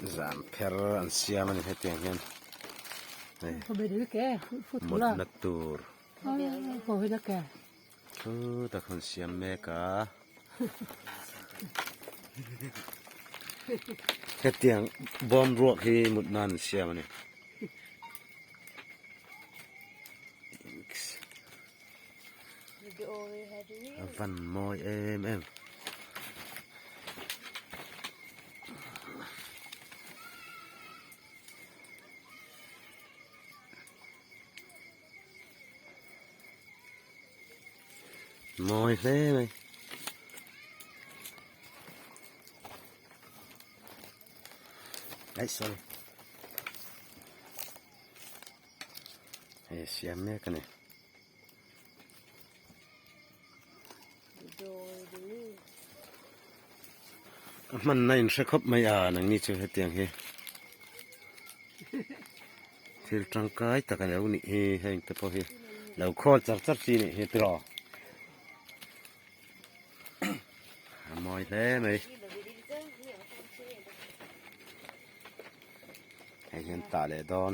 Zam pher an siam a ni hetiang hian hei mutna tur khutah khawn siam mek a hetiang bawm ruak hi mut nan an siam a ni. A van mawi em em. Mawi hle mai. Ai sorry. Hei siam mek a ni. A hmanna in hre khawp mai a nangni chu hetiang hi thil tangkai tak a lo nih hi heng te pawh hi lo khawl char char chi nih hi tiraw a mawi hle mai hei hian tah leh dawn.